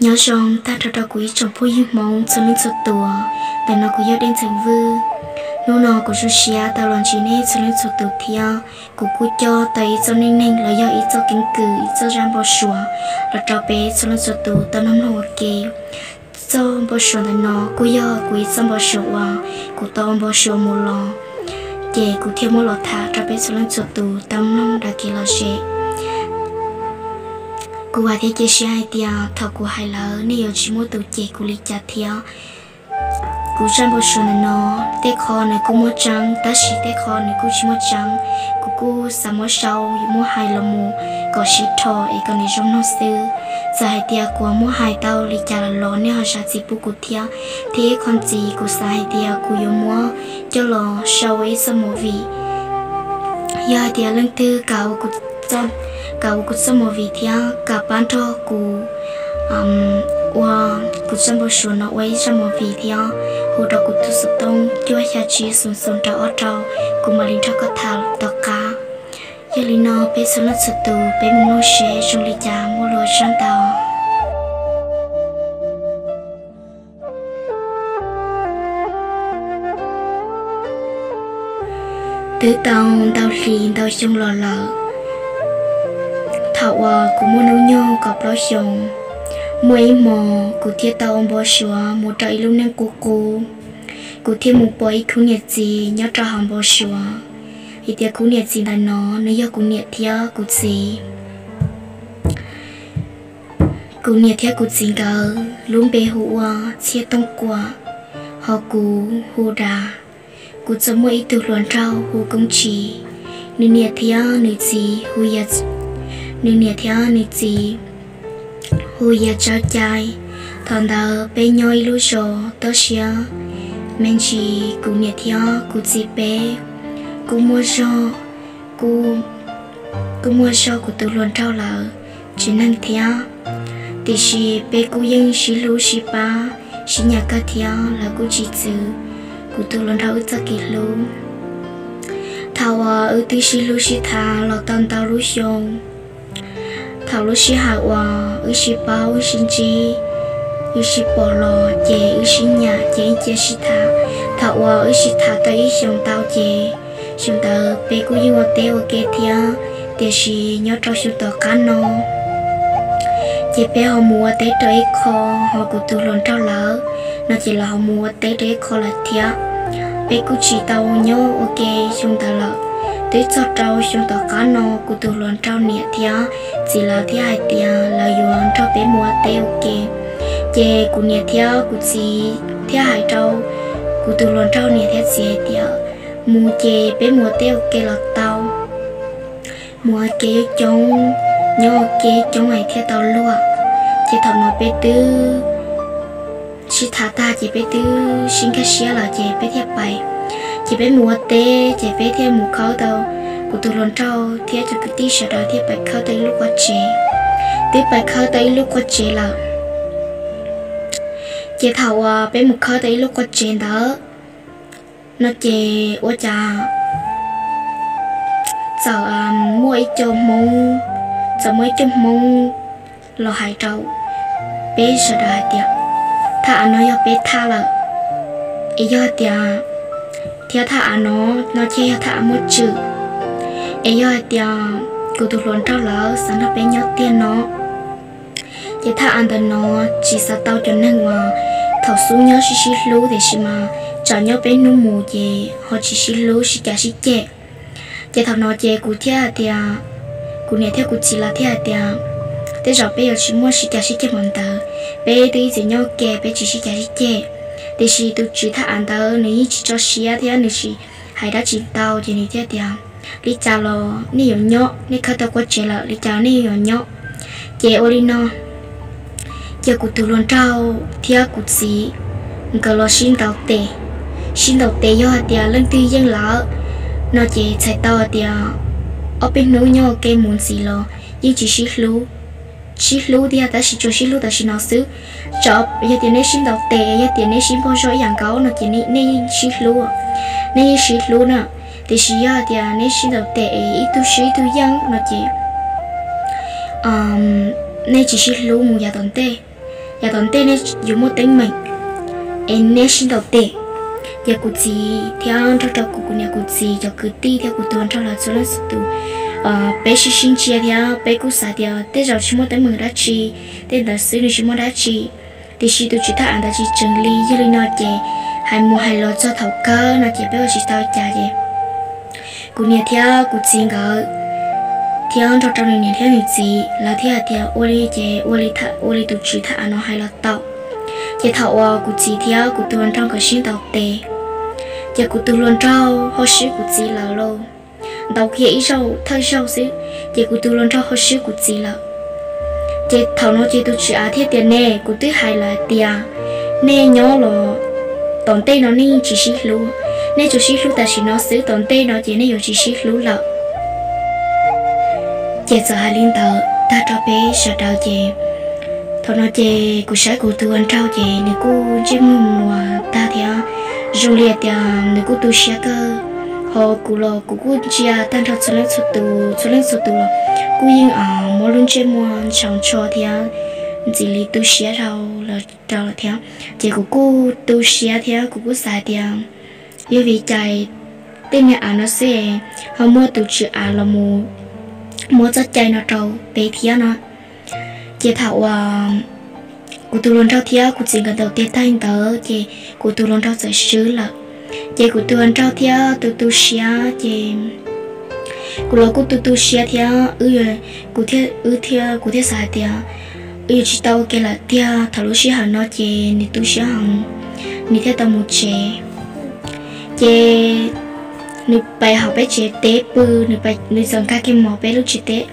Nyob zoo tag nrho rau kuv ib tsoom phooj ywg Hmoob txhua leej txhua tus. Ntawm no kuv yog Dej Ntxeev Vwj. Hnub no kuv zoo siab tau los ntsib nej txhua leej txhua tus thiab kuv kuj coj tau ib txoj neej neeg los yog ib txoj keeb kwm, ib txoj zaj npau suav los rau peb txhua leej txhua tus tau mloog ua ke. Txoj npau suav ntawm no kuj yog kuv ib txoj npau suav uas kuv tau npau suav mus los, ces kuv thiaj muab los tham rau peb txhua leej txhua tus tau mloog daws kev lom zem. Kuv vam thiab cia siab hais tias thaum kuv hais lawm nej yuav tsis muaj tus cem kuv li cas thiab. Kuv zaj npau suav ntawm no tej qho nws kuj muaj tseeb tab sis tej qho nws kuj tsis muaj tseeb. Kuv kuj xav muab sau, yuav muab hais los mus kom sib rho es kom nws zoo mloog xwb. Txawm hais tias kuv muab hais tau li cas los los nej ho zam txim pub kuv thiab. Thiab ib qho ntxiv kuv xav hais tias kuv yuav muab coj los sau ua ib txoj movie. Yog hais tias leej twg kam ua kuv txoj movie thiab kam pab nrog kuv ua kuv txoj npau suav no ua ib zaj movie thiab hu rau kuv tus xov tooj cuaj xya tsib xoom xoom rau ob rau, kuv mam li nrog koj tham tom qab. Yog li no peb txhua leej txhua tus peb mus mloog seb zoo li cas muaj lus sab ntau. Twb tau ntau hlis ntau xyoo los lawm. Thaum uas kuv muaj hnub nyoog kaum plaub xyoos, muaj ib hmos kuv thiaj tau ua npau suav mus rau ib lub neej qub qub. Kuv thiaj mus pom ib khub niam txiv nyob rau hauv npau suav, hais tias khub niam txiv ntawm no nws yog kuv niam thiab kuv txiv. Kuv niam thiab kuv txiv nkawd lub npe hu ua Txhiaj Tooj Kuam, ho kuv hu Dav. Kuv txawm muaj ib tug hluas nraug hu Koob Tshis, nws niam thiab nws txiv hu, nws niam thiab nws txiv hu Yaj Tsawb Cai. Thaum ntawd peb nyob ib lub zos toj siab me ntsis, kuv niam thiab kuv txiv peb kuj muaj zog, kuj muaj zog kuv tus hluas nraug lawv tsev neeg thiab. Tiam sis peb kuj yeej sib hlub sib pab sib nyiam kawg thiab lawv kuj tsis txwv kuv tus hluas nraug wb txoj kev hlub. Thaum uas wb twb sib hlub sib tham los tau ntau lub xyoo, thaum lub sij hawm uas wb sib paub wb sib ntsib, wb sib pom los ces wb sib nyiam ces wb cia sib tham. Thaum uas wb sib tham tau ib xyoos ntau ces xyoo ntawd peb kuj yeej ua teb ua ke thiab. Tiam sis nyob rau xyoo tom qab no ces peb ho mus ua teb rau ib qho, ho kuv tus hluas nraug lawv no ces lawv ho mus ua teb rau ib qho lawm thiab. Peb kuj tsis tau nyob ua ke xyoo ntawd lawm. Twb txog rau xyoo tom qab no kuv tus hluas nraug niam thiab txiv lawv thiaj hais tias lawv yuav nrog peb mus ua teb ua ke. Ces kuv niam thiab kuv txiv thiaj hais rau kuv tus hluas nraug niam thiab txiv hais tias mus ces peb mus ua teb ua ke los tau, mus ua ke coob coob, nyob ua ke coob es thiaj tau luag. Ces thaum no peb twb sib tham tag ces peb twb sib nkag siab lawm ces peb thiaj pais. Ces peb mus ua teb ces peb thiaj mus khawb tau, kuv tus hluas nraug thiab cov kwv tij sawv daws thiaj pais khawb tau ib lub qub tsev. Twb pais khawb tau ib lub qub tsev lawm. Ces thaum uas peb mus khawb tau ib lub qub tsev ntawd no ces ua cas txawm muaj ib co Hmoob, txawm muaj ib co Hmoob los hais rau peb sawv daws hais tias thaj av no yog peb thaj lawm, es yog tias, thiab thaj av no, no ces yog thaj av muaj tswm, es yog hais tias kuv tus hluas nraug lawv xav nrog peb nyob tiag no ces thaj av ntawm no tsis xav tau cov neeg uas thaum xub nyob sib sib hlub tiam sis mas tsam nyob peb hnub mus ces ho tsis sib hlub sib cav sib ceg. Ces thaum no ces kuv thiaj hais tias, kuv niam thiab kuv txiv lawv thiaj hais tias tej zaum peb yuav tsis muaj sib cav sib ceg npaum ntawd, peb twb ib txwm nyob ua ke peb tsis sib cav sib ceg. Tiam sis tus tswv thaj av ntawd nws yeej tsis tso siab thiab nws tsis hais dab tsi ntau ces nws thiaj tias li cas los nej yuav nyob, nej khawb tau qub tsev lawm li cas nej yuav nyob. Ces ua li no, ces kuv tus hluas nraug thiab kuv txiv nkawd los sib ntaus tes. Sib ntaus tes yog hais tias leej twg yeej lawm no ces txhais tau hais tias ob peb hnub nyob ua ke mus ntxiv los yeej tsis sib hlub. Sib hlub tiag tab sis tsuas sib hlub tam sim no xwb. Tsam yog tias neb sib ntaus tes, yog tias neb sib npog zog ib yam nkaus no ces nej yeej sib hlub, nej yeej sib hlub na. Tiam sis yog hais tias neb sib ntaus tes es ib tug swb ib tug yeej no ces nej tsis sib hlub mus yav tom ntej. yav tom ntej nej yuav muaj teeb meem es nej sib ntaus tes. Ces kuv txiv thiab nrog rau kuv, kuv niam kuv txiv cov kwv tij thiab kuv tus hluas nraug lawv txhua leej txhua tus, peb sib sib ntsia thiab peb kuj xav tias tej zaum tsis muaj teeb meem dab tsi, tej ntawd xwb nws tsis muaj dab tsi. Tiam sis tus tswv thaj av ntawd tsis tseem li, yog li no ces hais mus hais los txog thaum kawg no ces peb ua tsis tau cas ces kuv niam thiab kuv txiv nkawd thiab nrog rau nws niam thiab nws txiv lawv thiaj hais tias ua li ces ua li, ua li tus tswv thaj av no hais los tau. Ces thaum uas kuv txiv thiab kuv tus hluas nraug nkawd sib ntaus tes, ces kuv tus hluas nraug ho swb kuv txiv lawm lauj. Ntaus kiag ib zaug thawj zaug xwb, ces kuv tus hluas nraug ho swb kuv txiv lawm. Ces thaum no ces tus tswv av thiaj tias ne, kuv twb hais lawm hais tias nej nyob los tom ntej no nej yeej tsis sib hlub, nej tsuas sib hlub tam sim no xwb, tom ntej no ces nej yuav tsis sib hlub lawm. Ces txawm hais li ntawd tag rau peb sawv daws ces thaum no ces kuv saib kuv tus hluas nraug ces nws kuj ntsej muag mluas tag thiab zoo li hais tias nws kuj tu siab kawg. Ho kuv los kuv kuj ntsia tag nrho txhua leej txhua tus, txhua leej txhua tus los kuj yeej muab lub ntsej muag ntshaus ntsho thiab ntxim li tu siab rau lawm thiab. Ces kuv kuj tu siab thiab kuv kuj xav tias yog vim cas tej niag av no xwb ho muaj tus tswv av los mus muab txoj cai no rau peb thiab no. Ces thaum uas kuv tus hluas nraug thiab kuv txiv nkawd ntaus tes tag ntawd ces kuv tus hluas nraug txawm swb lawm. Ces kuv tus hluas nraug thiab tu tu siab ces kuv los kuj tu tu siab thiab wb, kuv thiaj, wb thiab kuv thiaj xav hais tias wb yuav tsis tau ua ke lawm tiag. Thaum lub sij hawm no ces nws tu siab heev, nws thiaj tau mus tsev. Ces nws pais hauv peb tsev teb pw, nws txawm nkag kiag mus peb lub tsev teb.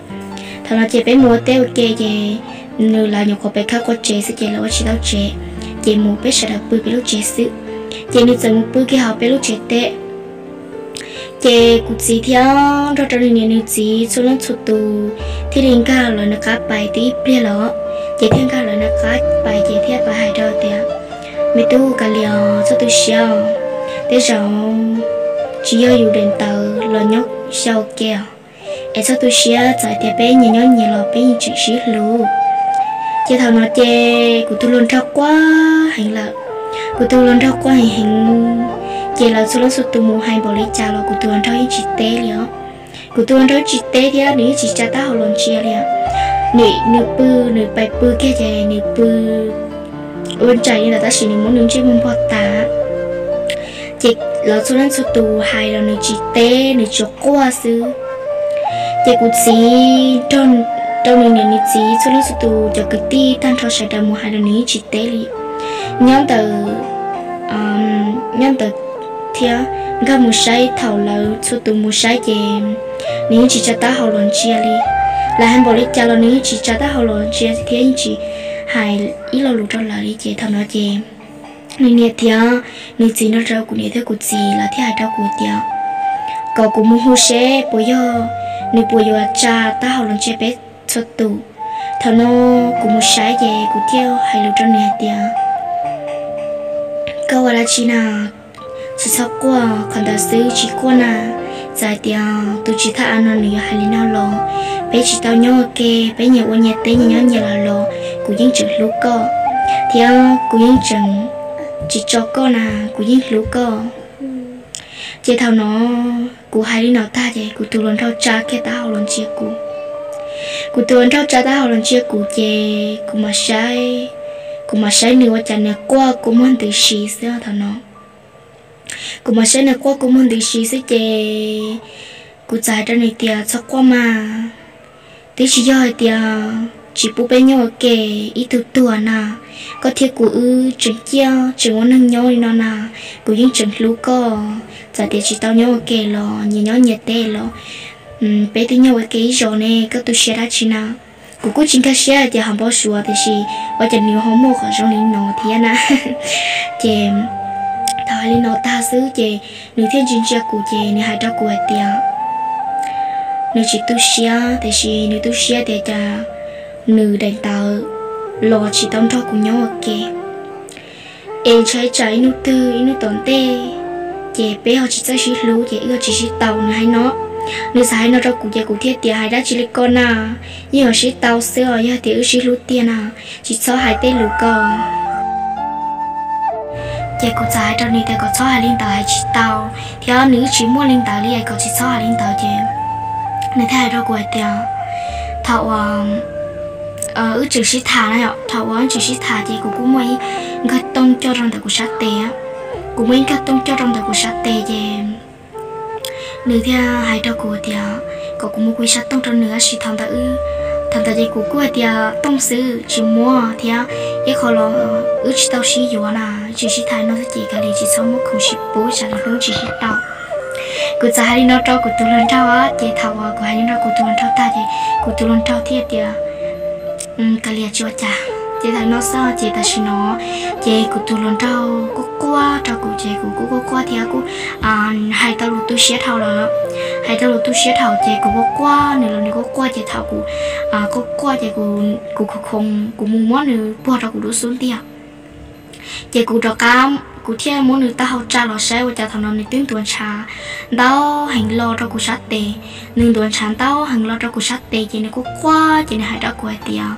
Thaum no ces peb mus ua teb ua ke ces nws lawv nyuam qhuav pais khawb qua tsev xwb ces lawv ua tsis tau tsev, ces mus peb sawv daws pw peb lub tsev xwb. Ces nws txawm mus pw kiag hauv peb lub tsev teb. Ces kuv txiv thiab nrog rau nws niam nws txiv txhua leej txhua tus thiaj li nkag lawv nws qab pais tib pliag los, ces thiaj nkag lawv nws qab pais ces thiaj pais hais rau tias, me tub kav liam, txhob tu siab, tej zaum tsis yog yus daim ntawv los nyob xyaw ke os, es txhob tu siab, txawm tias peb nyias nyob nyias los peb yeej tseem sib hlub. Ces thaum no ces kuv tus hluas nraug quaj heev lawm, kuv tus hluas nraug quaj heev heev, ces lawv txhua leej txhua tus mus hais npaum li cas los kuv tus hluas nraug yeej tsis teb li os. Kuv tus hluas nraug tsis teb thiab nws yeej tsis tsa taub hau los ntsia li. Nws, nws pw, nws pais pw kiag ces nws pw ua nraim li ntawd tab sis nws muab nws ntsej muag npog tas. Ces lawv txhua leej txhua tus hais los nws tsis teb, nws tsuas quaj xwb. Ces kuv txiv nrog rau nws niam nws txiv txhua leej txhua tus cov kwv tij tag nrho sawv daws mus hais los nws yeej tsis teb li. Nyob ntawd, nyob ntawd thiab nkag mus saib, thaum lawv txhua tus mus saib ces nws yeej tsis tsa taub hau los ntsia li. Lawv hais npaum li cas los nws yeej tsis tsa taub hau los ntsia thiab yeej tsis hais ib lo lus rau lawv li. Ces thaum no ces nws niam thiab nws txiv nrog rau kuv niam thiab kuv txiv lawv thiaj hais rau kuv tias kom kuv mus hu seb puas yog, nws puas yuav tsa taub hau los ntsia peb txhua tus. Thaum no kuv mus saib ces kuv thiaj hais lus rau nws hais tias, koj ua dab tsi na? Tsis txhob quaj, qhov ntawd xwb tsis quaj na. Txawm hais tias tus tswv thaj av no nws yuav hais li no los, peb tsis tau nyob ua ke, peb nyias ua nyias teb nyias nyob nyias los los kuv yeej tseem hlub koj, thiab kuv yeej tseem tsis tso koj na, kuv yeej hlub koj. Ces thaum no kuv hais li no tag ces kuv tus hluas nraug tsa kiag taub hau los ntsia kuv. Kuv tus hluas nraug tsa taub hau los ntsia kuv ces kuv mam saib, kuv mam saib nws ua cas nws quaj kua muag ntws si xwb thaum no. Kuv mam saib nws quaj kua muag ntws si xwb ces kuv txawm hais rau nws tias, txhob quaj mas, twb tsis yog hais tias tsis pub peb nyob ua ke, ib tug tuag na, koj thiab kuv wb tseem ciaj tseem ua neeg nyob li no na, kuv yeej tseem hlub koj. Txawm tias tsis tau nyob ua ke los nyias nyob nyias teb los peb twb nyob ua ke ib zaug ne, koj tu siab dab tsi na? Kuv kuj tsis nkag siab hais tias ho npau suav tiam sis ua cas nws ho muaj qhov zoo li no thiab na. Ces thaum hais li no tag xwb ces nws thiaj ntsia ntsia kuv ces nws hais rau kuv hais tias nws tsis tu siab tiam sis nws tu siab tias cas nws daim ntawv los tsis tau nrog kuv nyob ua ke, es ntshai tsam ib hnub twg ib hnub tom ntej ces peb ho tsis txawj sib hlub ces wb ho tsis sib tau, nws hais no. Nws txawm hais no rau kuv ces kuv thiaj tias, hais dab tsi li ko na, yeej yuav sib tau xwb os, yog tias wb sib hlub tiag na, tsis txhob hais tej lus ko. Ces kuv txawm hais rau nws tias kom txhob hais li ntawd, hais tsis tau, thiab nws wb tsis muaj li ntawd li es kom tsis txhob hais li ntawd. Ces nws thiaj hais rau kuv hais tias, thaum uas wb tseem sib tham na, thaum uas wb tseem sib tham ces kuv kuj muaj ib nkawg tooj coj rau ntawm kuv sab tes. Kuv muaj ib nkawg tooj coj rau ntawm kuv sab tes ces nws thiaj hais rau kuv tias kom kuv muab kuv ib sab tooj rau nws, tab sis thaum ntawd, thaum ntawd ces kuv kuj hais tias tooj xwb tsis muab thiab, ib qho los wb tsis tau sib yuav na, tseem sib tham no xwb ces kav liam tsis txhob muab khoom sib pub tsam lwm hnub tsis sib tau. Kuv txawm hais li no rau kuv tus hluas nraug, ces thaum uas kuv hais li no rau kuv tus hluas nraug tag ces kuv tus hluas nraug thiaj tias, kav liam tsis ua cas. Ces thaum no xwb ces tam sim no ces kuv tus hluas nraug kuj quaj rau kuv ces kuv kuj quaj quaj thiab kuj hais tau lus tu siab dhau lawm. Hais tau lus tu siab dhau ces kuv quaj quaj nws los nws kuj quaj ces thaum kuv quaj quaj ces kuv khoom khoom kuv mus muab nws puag rau kuv lub xub ntiag. Ces kuv rov qab kuv thiaj muab nws taub hau tsa los saib ua cas thaum no nws twb ntuav ntshav ntau heev los rau kuv sab tes. Nws ntuav ntshav ntau heev los rau kuv sab tes ces nws kuj quaj ces nws hais rau kuv hais tias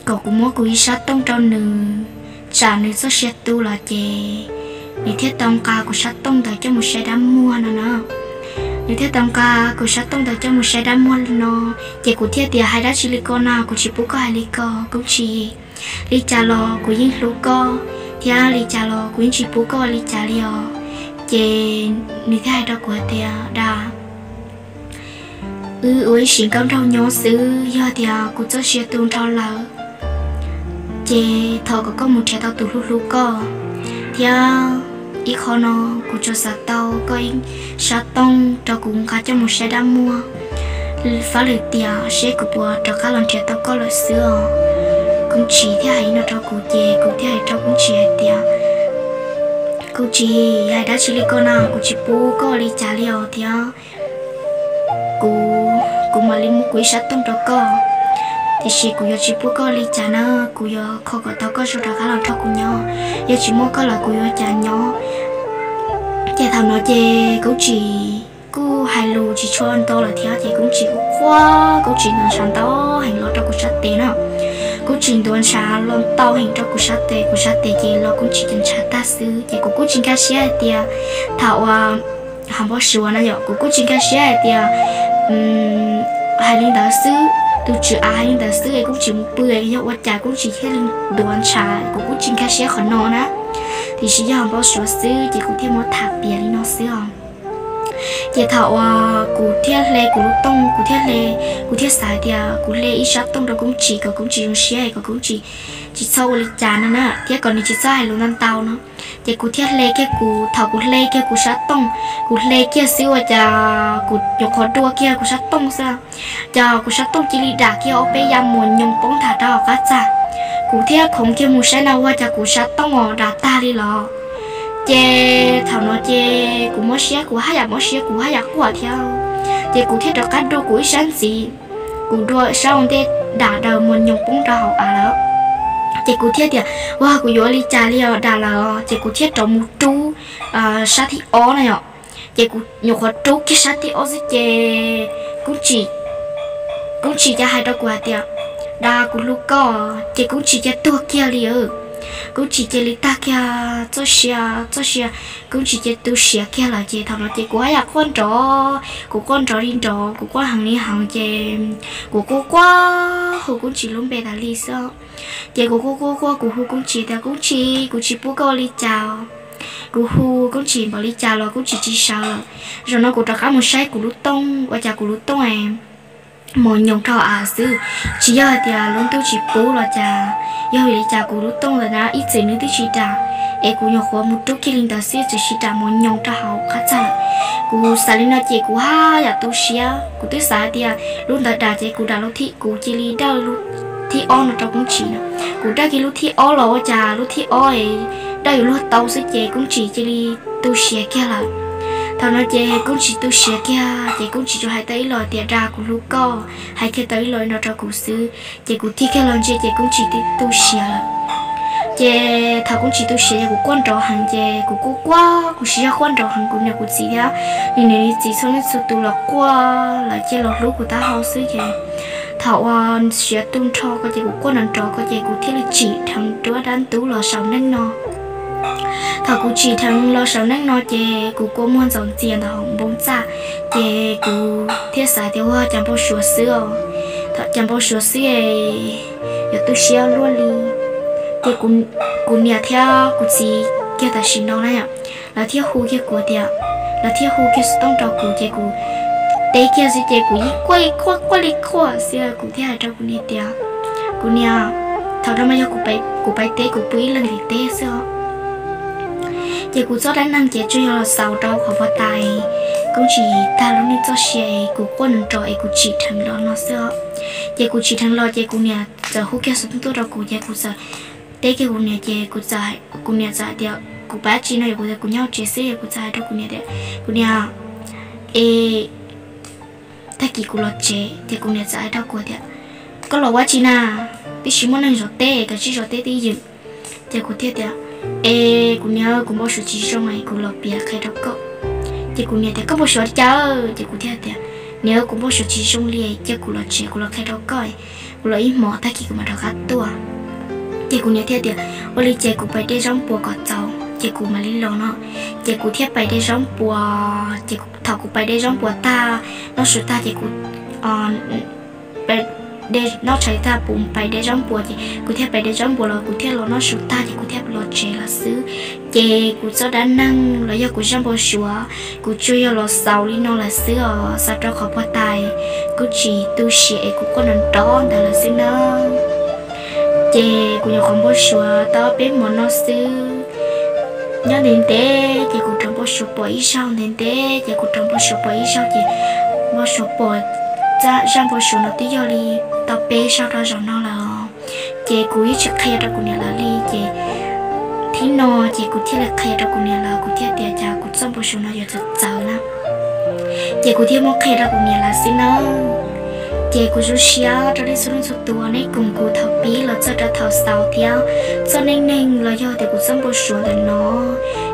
kom kuv muab kuv ib sab tooj rau nws, tsam nws txoj sia tu los ces nws thiaj tau nqa kuv sab tooj ntawd coj mus saib dab muag no na. Nws thiaj tau nqa kuv sab tooj ntawd coj mus saib dab muag no. Ces kuv thiaj tias, hais dab tsi li ko na, kuv tsis pub koj hais li ko Koob Tsis. Li cas los kuv yeej hlub koj, thiab li cas los kuv yeej tsis pub koj ua li cas li os. Ces nws thiaj hais rau kuv hais tias, Dag, wb ua ib sim nkauj nraug nyob xwb, yog tias kuv txoj sia tu nrho lawm ces thov kom koj mus nrhiav tau tus hlub hlub koj, thiab ib qho no kuv tsuas xav tau koj ib sab tooj rau kuv nqa coj mus saib dab muag fab lwm tiam seb kuv puas rov qab los nrhiav tau koj lawm xwb os. Koob Tsis thiaj hais li no rau kuv ces kuv thiaj hais rau Koob Tsis hais tias, Koob Tsis, hais dab tsi li ko na, kuv tsis pub koj ua li cas li os thiab kuv, kuv mam li muab kuv ib sab tooj rau koj, tiam sis kuv yuav tsis pub koj ua li cas na, kuv yuav kho kom tau koj zoo rov qab los nrog kuv nyob, yog tsis muaj koj lawm kuv yuav ua cas nyob. Ces thaum no ces Koob Tsis kuj hais lus tsis tshua ntau lawm thiab ces Koob Tsis kuj quaj, Koob Tsis ntuav ntshav ntau heev los rau kuv sab tes na. Koob Tsis ntuav ntshav los ntau heev rau kuv sab tes, kuv sab tes ces los Koob Tsis cov ntshav tag xwb ces kuv kuj tsis nkag siab hais tias, thaum uas hais npau suav na yom, kuv kuj tsis nkag siab hais tias hais li ntawd xwb, tus tswv av hais li ntawd xwb es Koob Tsis mus pw yog ua cas Koob Tsis thiaj li ntuav ntshav, kuv kuj tsis nkag siab qhov no na. Tiam sis yog hais npau suav xwb ces kuv thiaj muab tham piav li no xwb os. Ces thaum uas kuv thiaj hle kuv lub tooj, kuv thiaj hle, kuv thiaj xav tias kuv hle ib sab tooj rau Koob Tsis kom Koob Tsis zoo siab kom Koob Tsis tsis txhob ua li cas no na, thiab kom nws tsis txhob hais lus ntau ntau no. Ces kuv thiaj hle kiag kuv, thaum kuv hle kiag kuv sab tooj, kuv hle kiag xwb ua cas kuv nyuam qhuav dua kiag kuv sab tooj xwb, cas kuv sab tooj cia li dam kiag ob peb yav muas nyoos poob ntag rau hauv qab txaj. Kuv thiaj khoov kiag mus saib na ua cas kuv sab tooj os dam tag li los. Ces thaum no ces kuv mob siab, kuv haj yam mob siab, kuv haj yam quaj thiab. Ces kuv thiaj rov qab dua kuv ib sab ntxiv, kuv dua sab ua ntej dam daws muas nyoos poob rau hauv av lawm. Ces kuv thiaj tias, ua kuv yuav ua li cas li os dam lawm, ces kuv thiaj rov mus rub sab thib ob na yom. Ces kuv nyuam qhuav rub kiag sab thib ob xwb ces Koob Tsis, Koob Tsis cia hais rau kuv hais tias, dag kuv hlub koj, ces Koob Tsis cia tuag kiag li. Koob Tsis cia li tag kiag txoj sia, txoj sia, Koob Tsis cia tu siav kiag lawm ces thaum no ces kuv haj yam quaj nrov, kuv quaj nrov li nrov, kuv quaj heev li heev ces kuv quaj quaj hu Koob Tsis lub npe tas li xwb. Ces kuv quaj quaj quaj kuv hu Koob Tsis tias, Koob Tsis, kuv tsis pub koj ua li cas, kuv hu Koob Tsis npaum li cas los Koob Tsis tsis sawv lawm. Zaum no kuv rov qab mus saib kuv lub tooj, ua cas kuv lub tooj es mos nyoos rau av xwb. Tsis yog hais tias lub ntuj tsis pub los cas, yog vim li cas kuv lub tooj ntawd na ib txwm nws twb tsis dam, es kuv nyuam qhuav mus rub kiag li ntawd xwb txawm sim dam mos nyoos rau hauv qab txaj lawm. Kuv xav li no ces kuv haj yam tu siab, kuv twb xav hais tias lub ntawd dam ces kuv dam lub thib, kuv cia li dawj lub thib ob no rau Koob Tsis no. Kuv dawj kiag lub thib ob los ua cas lub thib ob dawj yuav luag tau xwb ces Koob Tsis cia li tu siav kiag lawm. Thaum no ces Koob Tsis tu siav kiag ces Koob Tsis tsuas hais tau ib los tias, dag kuv hlub koj, hais kiag tau ib los no rau kuv xwb. Ces kuv tig kiag los ntsia ces Koob Tsis twb tu siav lawm. Ces thaum kuv tsis tu siav ces kuv quaj nrov heev ces kuv quaj quaj, kuv siv zog quaj nrov heev, kuv niam kuv txiv thiab nws niam nws txiv txhua leej txhua tus los quaj lawv cia los hlub kuv taub hau xwb ces thaum uas siav tu nrho ko ces kuv quaj nrov nrov ko ces kuv thiaj li tsim dheev dua dab ntub los saum neej no. Thaum kuv tsim dheev los saum neej no ces kuv kua muag ntxaus ntxias ntawm hauv npoo txaj, ces kuv thiaj xav tias ua cas npau suav xwb os, thaum cas npau suav xwb yuav tu siab luaj li. Ces kuv niam thiab kuv txiv kiag tam sim no na, lawv thiaj hu kiag kuv tias, lawv thiaj hu kiag xov tooj rau kuv ces kuv teb kiag xwb ces kuv yeej quaj quaj quaj li quaj xwb, kuv thiaj hais rau kuv niam tias, kuv niam, thaum no mas yog kuv pais teb, kuv pw ib leeg tim teb xwb os. Ces kuv txoj dab neeg ces tsuas yog los xaus rau qhov puag ta, kuv tsis tag lub neej txoj sia, kuv quaj nrov es kuv tsim dheev los no xwb os. Ces kuv tsim dheev los ces kuv niam txawm hu kiag xov tooj tuaj rau kuv ces kuv txawm teb kiag kuv niam ces kuv, kuv niam txawm hais tias kuv pab tsis no, kuv tias kuv nyob tsev xwb, kuv txawm hais rau kuv niam tias, kuv niam, es tag kis kuv los tsev. Ces kuv niam txawm hais rau kuv tias, koj los ua tsi na, twb tsis muaj neeg zov teb, koj tsis zov teb twb ywm. Ces kuv thiaj tias, es kuv niam, kuv npau suav tsis zoo es kuv los piav qhia rau koj. Ces kuv niam tias, koj npau suav li cas? Ces kuv thiaj tias, niam, kuv npau suav tsis zoo li, cia kuv los tsev kuv los qhia rau koj, kuv los ib hmos tag kis kuv mam rov qab tuaj. Ces kuv niam thiaj tias, ua li ces kuv pais de zaub npua kom txaus ces kuv mam li los no. Ces kuv thiaj pais de zaub npua, ces thaum kuv pais de zaub npua tag, noj su tag ces kuv noj tshais tag kuv pais de zaub npua ces kuv thiaj pais de zaub npua los kuv thiaj los noj su tag ces kuv thiaj los tsev lawm xwb. Ces kuv txoj dab neeg los yog kuv zaj npau suav, kuv tsuas yog los xaus li no lawm xwb os, xaus rau qhov puag ta, kuv tsis tu siav es kuv quaj nrov nrov ntawd lawm xwb na. Ces kuv nyuam qhuav npau suav tau peb hmo no xwb. Nyob ntev ntev ces kuv rov npau suav pom ib zaug, ntev ntev ces kuv rov npau suav pom ib zaug ces npau suav pom, zaj npau suav no twb yog li tau peb zaug rau zaum no lawm. Ces kuv yeej tsis qhia rau kuv niam lawv li ces thib no ces kuv thiaj li qhia rau kuv niam lawv, kuv thiaj tias cas kuv txoj npau suav no yuav txawv txawv na. Ces kuv thiaj muab qhia rau kuv niam lawv xwb na. Ces kuv zoo siab rau nej txhua leej txhua tus nej koom kuv thaum pib los txog rau thaum xaus thiab txoj neej neeg los yog tias kuv txoj npau suav ntawm no,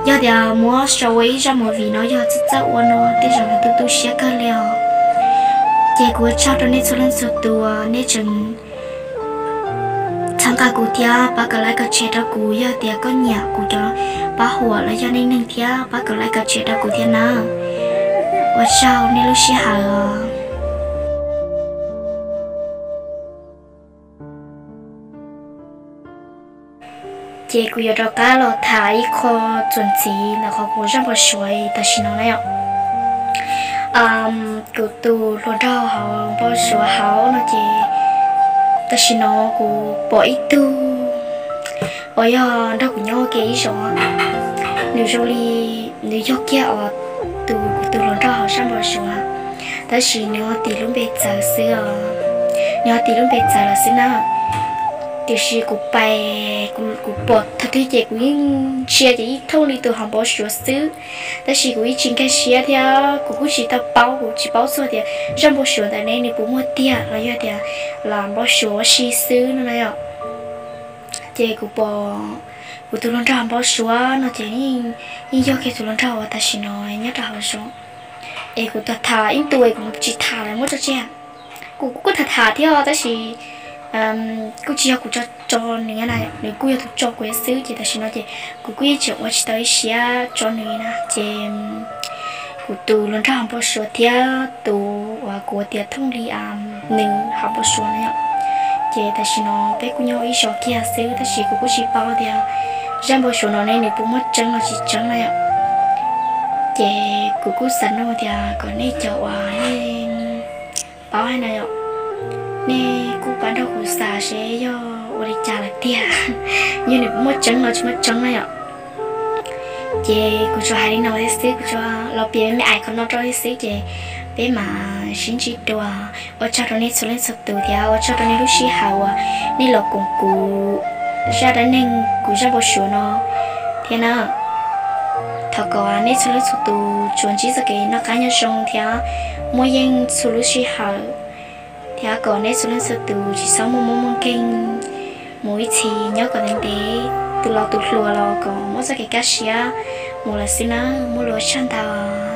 yog tias muab sau ua ib zaj movie no yog txawj txawj ua no tej zaum yog tu tu siab kawg li os. Ces kuv ua tsaug rau nej txhua leej txhua tus nej tseem txhawb nqa kuv thiab pab kom like kom share rau kuv, yog tias koj nyiam kuv cov paj huam los yog neej neeg thiab pab kom like kom share rau kuv thiab nawb. Ua tsaug nej lub sij hawm os. Ces kuv yuav rov qab los tham ib qho txuas ntxiv ntawm qhov kuv zaj npau suav tam sim no na yom. Kuv tus hluas nraug hauv npau suav hauv no ces tam sim no kuv pom ib tug uas yog nrog kuv nyob ua ke ib zos, nws zoo li nws yog kiag os, tus kuv tus hluas nraug hauv zaj npau suav, tab sis nws ho tis lub npe txawv xwb os, nws ho tis lub npe txawv lawm xwb na. Tiam sis kuv pais, kuv pom thaum twg ces kuv yeej ntsia ces yeej thooj li tus hauv npau suav xwb, tab sis kuv yeej tsis nkag siab thiab kuv kuj tsis tau paub, kuv tsis paub txog tias zaj npau suav ntawm ne nws puas muaj tiag los yog tias lam npau suav ua si xwb no na yom. Ces kuv pom kuv tus hluas nraug npau suav no ces yeej yog kiag tus hluas nraug uas tam sim no nyob rau hauv zos. Es kuv tham ib ntu es kuv tsis tham lawm muab tso tseg. Kuv kuj tham tham thiab tab sis kuj tsis yog kuv tso nws na, nws kuj yog tus tso kuv xwb ces tam sim no ces kuv kuj yeej tseem ua tsis tau ib siab tso nws na ces kuv tus hluas nraug npau suav thiab tus uas kuv tias thooj li nws hauv npau suav na yom. Ces tam sim no peb kuj nyob ib zos kiag xwb tab sis kuv kuj tsis paub tias zaj npau suav no ne nws puas muaj tseeb los tsis tseeb na yom. Ces kuv kuj xav nug tias kom nej cov uas nej paub hais no yom, nej kuj pab nrog kuv xav seb yog ua li cas lawm tiag, yog nws muaj tseeb los tsis muaj tseeb na yom. Ces kuv tsuas hais li no thiab xwb, kuv tsuas los piav me me ais qhov no rau nej xwb ces peb mam sib ntsib dua. Ua tsaug rau nej txhua leej txhua tus thiab ua tsaug rau nej lub sij hawm uas nej los koom kuv zaj dab neeg kuv zaj npau suav no thiab na. Thov kom nej txhua leej txhua tus tsuas ntsib txoj kev noj qab nyob zoo thiab muaj yeej txhua lub sij hawm, thiab kom nej txhua leej txhua tus tsis txhob muaj mob muaj nkeeg mus ib txhis, nyob kom ntev ntev. tus laus tus hluas los kom muab txoj kev kaj siab mus lawm xwb na. Muaj lus ua tsaug ntau.